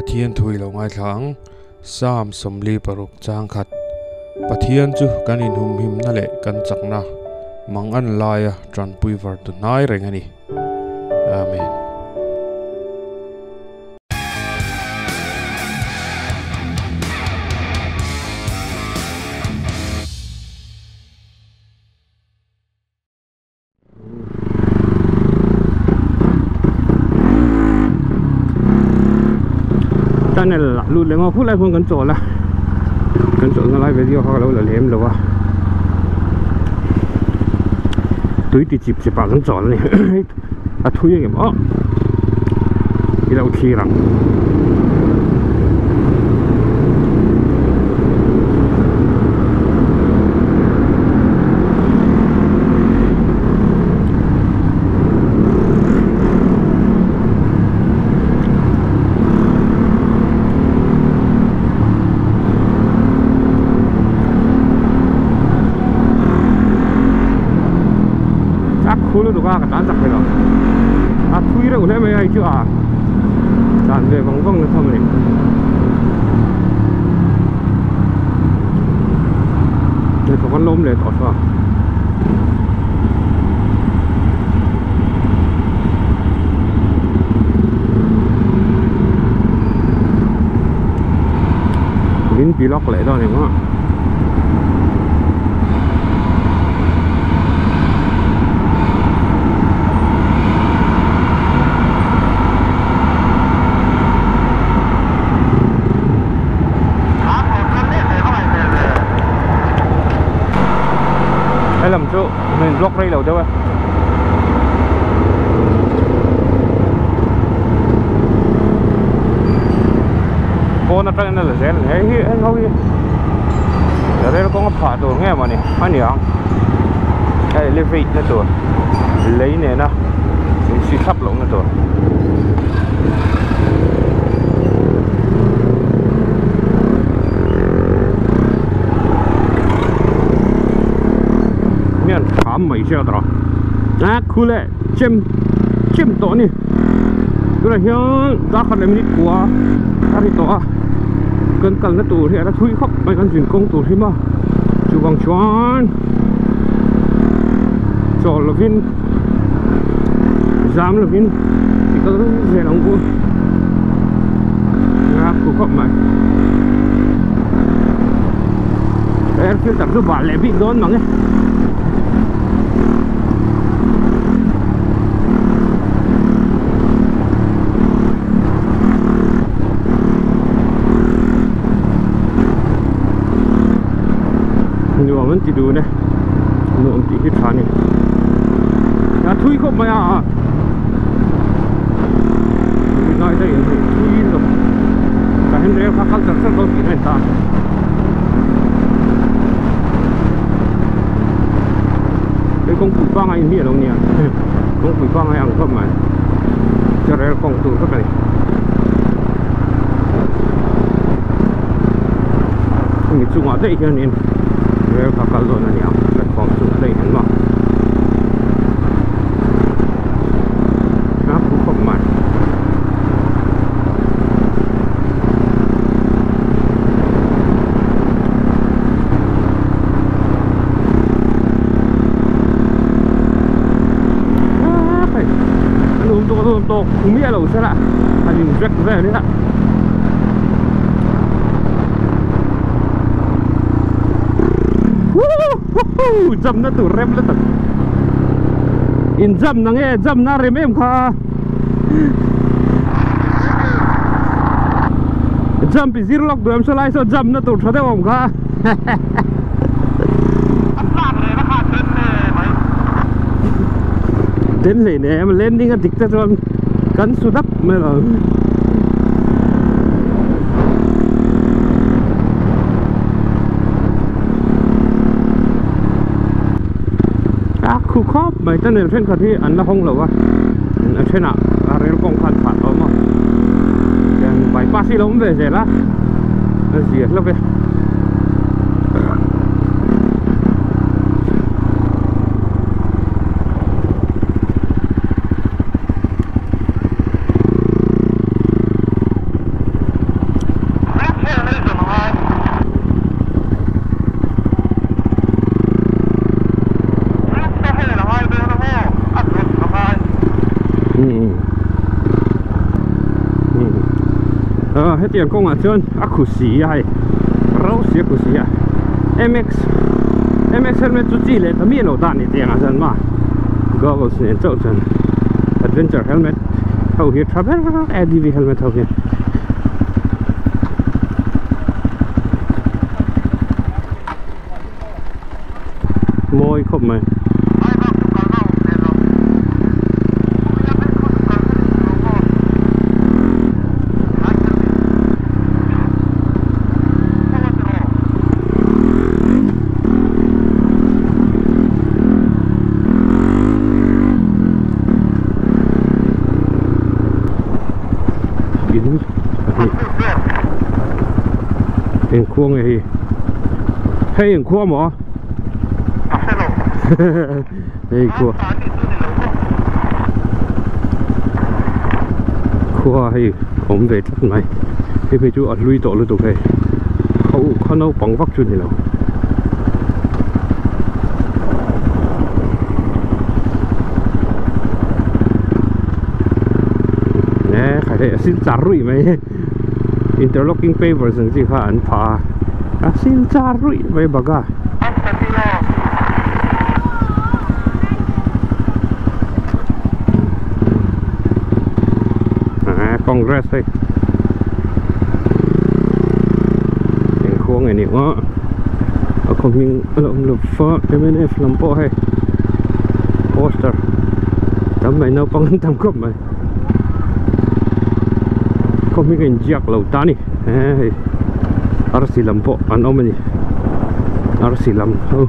Pathian thu i lo ngaithla ang, Psalm 46 chang khat. Pathian chu kan inhumhimna leh kan chakna, mangan laia tanpui var tu hnai reng a ni. Amen. Tunnel ah lut leh ngawk khulai khuan kan chawl a kan chawlhna lai video kha ka lo la lem lo a tui ti chip chip ah kan chawl a ni a thui ang em aw i lo thlir ang. A khu lutuk a ka tan chak thei lo a thui reuh hle mai a hei chu a tlan ve vang vang na tham a ni. Hnathawk an lo awm leh tawh saw. Min ti lawk leh dawn eng a. Helam chu min block rei lo deuh e. Pawn atangin a la zel a ni hei hi heng ho hi rel kawng a phah tur nge mawni a ni ang hei elevate na tur lei nena insi thlap loh na tur. Mian tham mai sia tawh a khu leh chem chem tawh a ni tunah hian darkhat leh minute kua a ri tawh a kan kalna tur hi a la thui khawp mai kan zin kawng tur hi maw chuvang chuan chawl lovin zam lovin i kal zel ang u a khu khawp mai air filter chu bal leh bik dawn mang e. Nuam an ti dun e nuam tih hi tha a ni a thui khawp mai a ngai daih an hei thui lo tah hian rel kha kal char char dawn tih na a ni ta. Hei kawngpui pangai in hi alo nia kawngpui pangai ang khawp mai chu rel kawng tur vek a ni hemi chungah daih hianin rel kha kal dawn a ni ang platform chungah daih hian maw a phu khawp mai. Tawk miah lo sela han in vek vel ila huhuhu jump na tur rem la tak in jump na nge jump na rem em kha jump i zir lawk duh em saw lai saw jump na tur tha deuh awm kha Den hlei nem landing a dik te chuan kan su dap mai lo. A khu khawp mai tunnel thenkhat hi an la hawng lo a a thenah a rel kawng khan phah a awm a chuan bypass hi a lo awm ve zel a a zia hlauh e. Hetiang kawngah chuan a khusi a hei ro si a khusi a MX MX helmet chu chi leh ta mi lo ta ni tiangah chuan ma goggles nen chauh chuan adventure helmet ho hi tha ber ADV helmet ho hi mawi khawp mai. Eng khua nge hi hei eng khua maw hei khua khua hei awm ve tlat mai hei phei chu a hlui tawh lutuk hei khaw khaw naupang vak chu ni lo nè khai hei a sil char ruih mai interlocking pavers ang chi kha an pha a sil char ruih mai baga Congress hei eng khuang nge ni aw a khaw hming a lo awm lo fa MNF lam pawh hei poster tam mai naupang an tam khawp mai khaw hming a inziak lo ta a ni hei arsi lam pawh an awm a ni arsi lam ho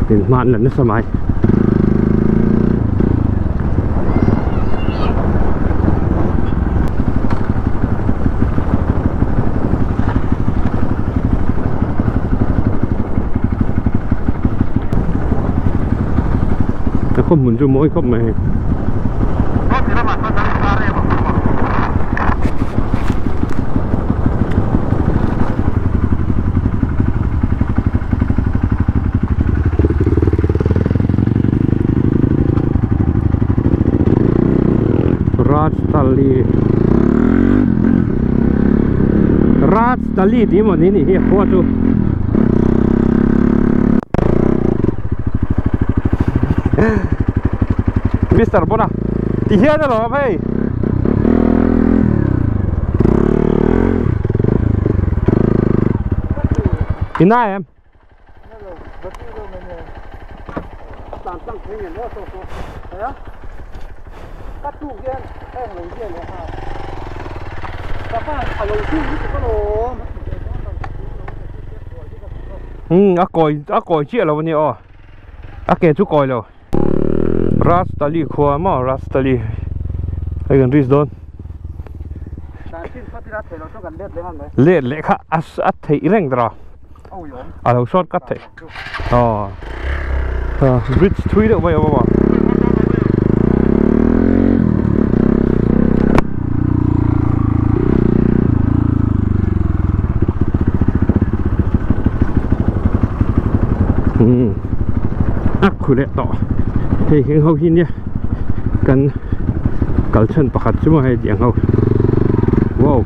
inhma an la nasa mai. Không muốn cho mỗi khóc mày Rajtali Rajtali tí mà nín thì qua chú Mr. Bona ti hian alawm hei ina em a koi chiah lo ani aw a ke chu koi lo Rajtali khua ma Rajtali hei kan reach dawn let leh kha a theih reng tawh a lo short cut theih aw bridge thui deuh mai a awm a a khu leh tawh hei heng ho hi nia kan kalchhan pakhat chu maw hei tiang ho wow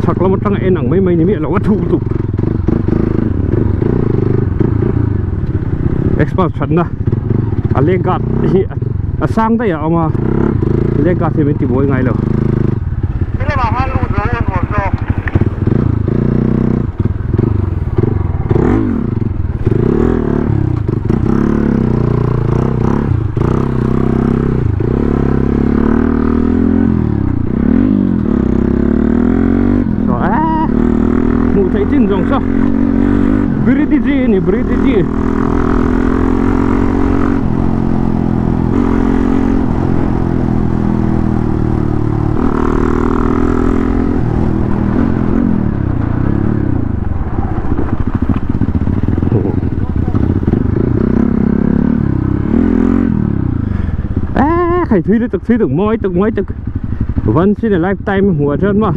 chhak lam atanga en ang mai mai ni miah lo a thu lutuk expert thatna a leg guard hi a sang daih a awm a leg guard hi min ti buai ngai lo chin jong sa bridge ni bridge à khai thui được mỗi tức once in a lifetime hùa chân mà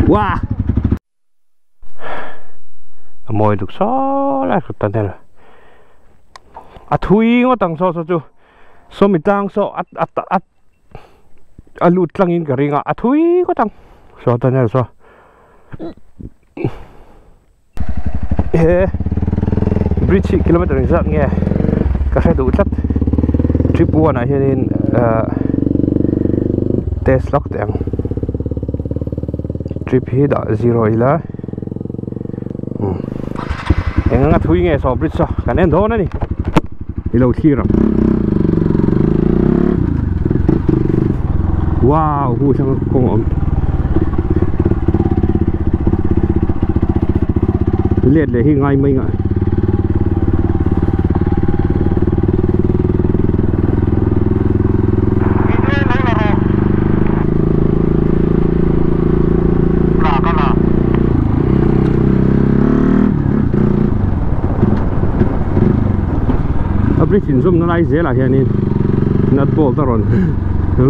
wow mồi được xó lại tunnel A thui ngawt ang saw saw chu sawmi tlang saw a a a a lut tlangin ka ring a a thui ngawt ang saw tunnel saw he bridge hi kilometer engzat nge ka hre duh tlat trip one ah hianin ahh test lawk teh ang trip hi dah zero ila umm eng anga thui nge saw bridge saw kan en dawn a ni i lo thlir ang wow hu thlang kawng a awm let leh hi ngai mai ngah A bridge inzawmna lai zelah hianin nut bolt a rawn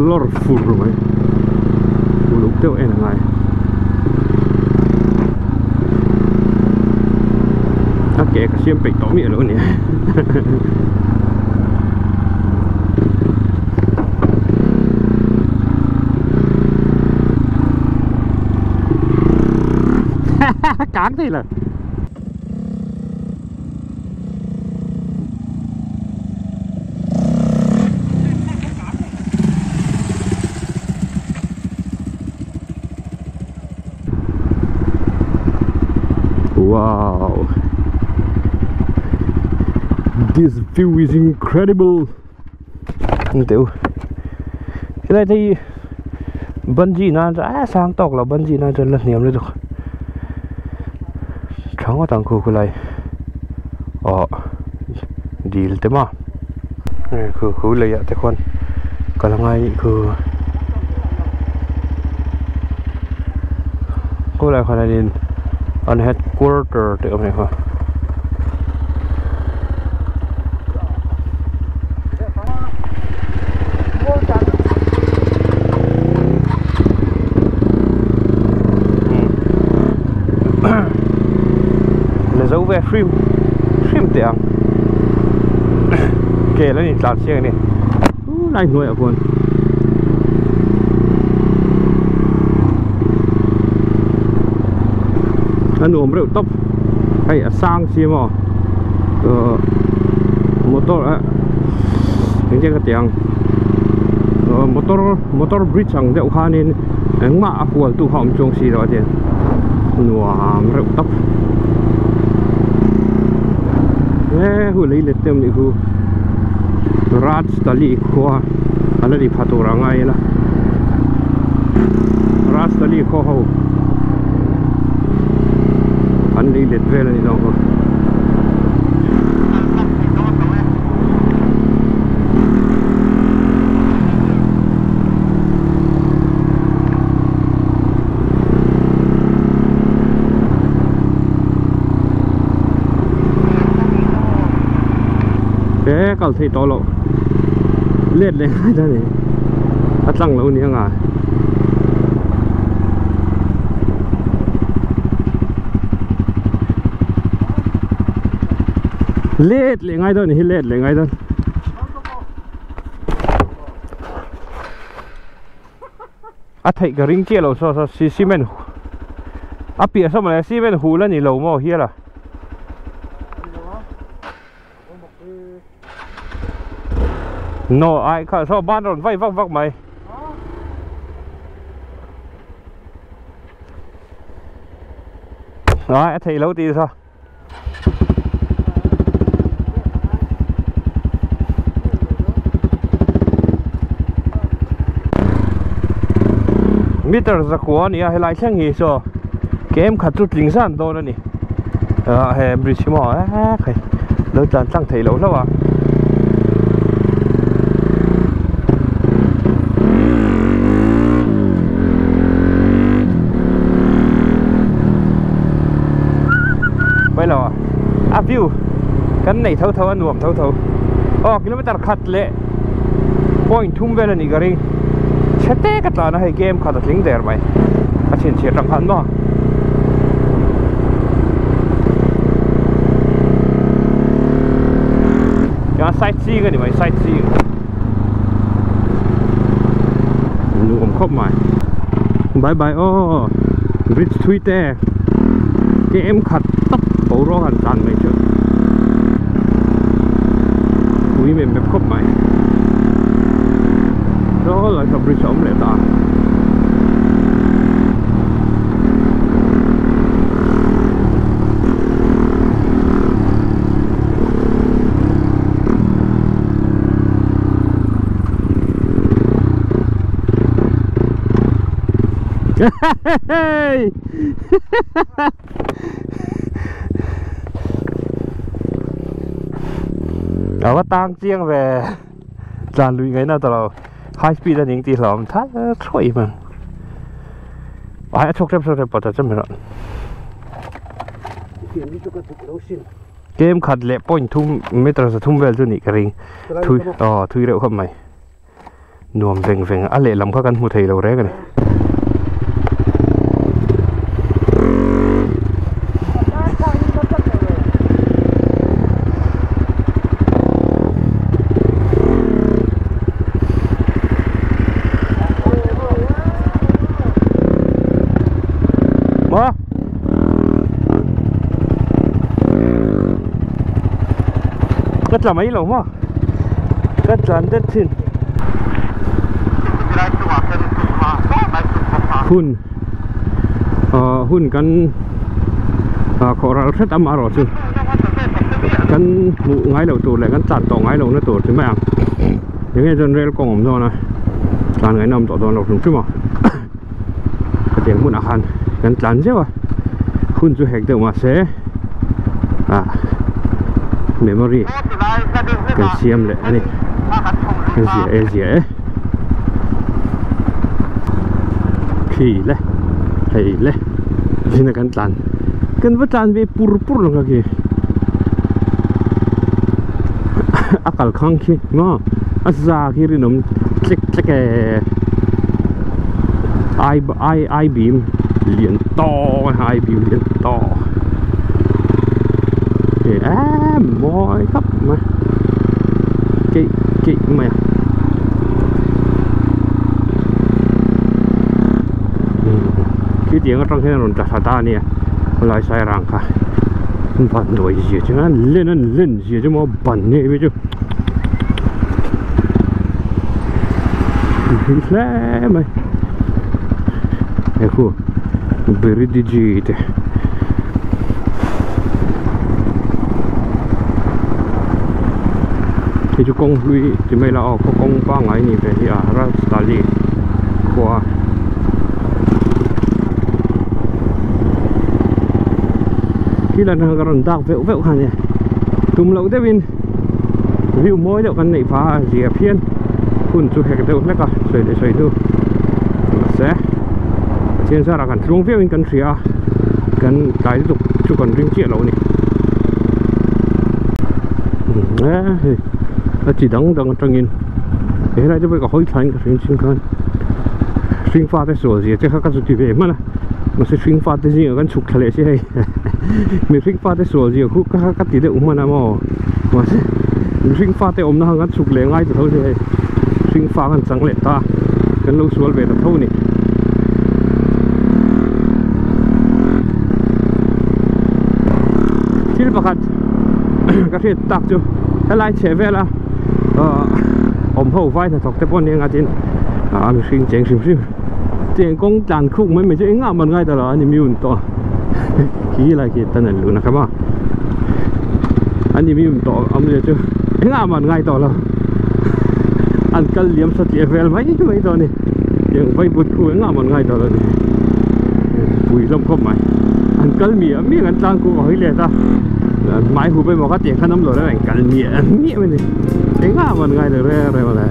lawr fur mai uluk deuh en a ngai a ke ka siam peih tawh miah lo a ni kang thei lo. Wow This view is incredible Ang teu Helai te hi bungee nan chuan a sang tawk lo bungee nan chuan la hniam lutuk tha ngawt ang khu khulai aw dil te maw hei khu khu lei ah te khuan kal a ngai anih khu khulai khuan hianin an headquarter te awm anih kha. La zo ve hrim hrim teh ang kel an intlan chiang a ni lai hnuaiah khuan a nuam reuh tawp hei a sang si maw ahh motor ah engtiang ka ti ang ahh motor motor bridge ang deuh khanin engmah a hual tu kha a awm chuang si lo a tia nuam reuh tawp he hu lei let te awm nih khu Rajtali khua a la ni pha tur a ngai ila Rajtali khaw ho an lei let vel a ni lo maw. He kal theih tawh loh let leh ngai ta ni a tlang lo ni anga let leh ngai dawn ni hi let leh ngai dawn. A theih ka ring chiah lo saw saw si cement a piah saw mawle cement hul a ni lo maw hial a. No ai kha saw ban rawn vai vak vak mai. Ai a theih lo tih saw. Meter zakua a ni a helai thleng hi saw kem khat chu tling zan dawn a ni ah he bridge hi maw eee khai lo tlan tlang theih loh hlauh a. Pailo a view kan nei tho tho a nuam tho tho aw kilometer khat leh point thum vel a nih ka ring chhe te ka tlan a hei game khat a tling der mai a chhinchhiah tang khan maw. a sightseeing ani mai sightseeing nuam khawp mai bye bye aw bridge thui te kem khat tap boruak han tlan mai chu pui mem mep khawp mai saw lai kha bridge a awm leh ta Hey! Ở tang chiang về tràn lùi ngay nào tao high speed anh tí lắm thắt thôi mà ai chọc chép chọc bỏ ra rồi game khát lệ point thum meter sa thum vel chu ni ka ring thui thui reuh khawp mai nuam veng veng a leh lam kha kan hmu thei lo reng ani Cách là mấy lồng mà cách là đất xin hun hun kan khổ ra rất âm rồi chứ kan mụ ngay đầu tù lại kan tạt tỏ ngay đầu nó tù chứ mày à những cái dân rail con rồi này tàn ngày năm tỏ toàn lộc chứ mà cái tiếng muốn ăn kan tàn chứ mà hun chú hẹn được mà sẽ à memory kan siam leh ani kan zia e zia e khi le hei le zina kan tlan kan va tlan ve pur pur lo ka ki a kal khang khi ngo a za khi rinom tlek tlek e ai ai ai beam lian to ai beam lian to à mọi khắp mà kị kị mày cái tiếng ở trong cái này là ta nè lại sai rằng cả bận đuổi gì chứ lên lên gì chứ mà bận như vậy chứ lẹ mày ecco beridigite. Thì chú công lui thì mấy là có công ba ngày này về thì à ra Stali qua khi là nó còn đặc vẹo vẹo hẳn nhỉ tùm lậu thế bên view mỗi đậu con này phá gì phiên hun chú hẹt đâu hết cả sợi để sợi thu sẽ trên ra là cần xuống phía bên cần xìa cần cái tục chú còn riêng chia lâu này chỉ đắng đắng trong in thế này cho bây giờ hơi thành cái chuyện chuyện sinh pha cái sổ gì chứ các cái về mà nó sẽ sinh pha cái gì ở gần chụp lại chứ hay mình sinh pha cái sổ gì khu các cái tí đều mà nè mà sinh pha cái ôm nó hàng chụp lại ngay từ thôi chứ hay sinh pha hàng trắng lệ ta cái lâu xuống về là thôi này chỉ là bạc cái chuyện tạc chứ cái lại chế về là ôm hậu vai là thọc tiếp bọn này ngã trên à mình sinh chén xìm xìm tiền công tàn khúc mấy mấy chứ ngã mình ngay từ đó anh em to khí lại cái tên này luôn nè các bạn anh em to ông giờ chứ ngã mình ngay to là anh cân liếm sao chị về mấy mấy to này tiền vay bút khu ngã mình ngay to rồi bùi lông không mày anh cân mía mía anh trang cũng hỏi liền ta máy hụt bên một cái tiền khăn nắm rồi đấy anh cân mía mía bên này thế ngã mình ngay được rồi rồi mà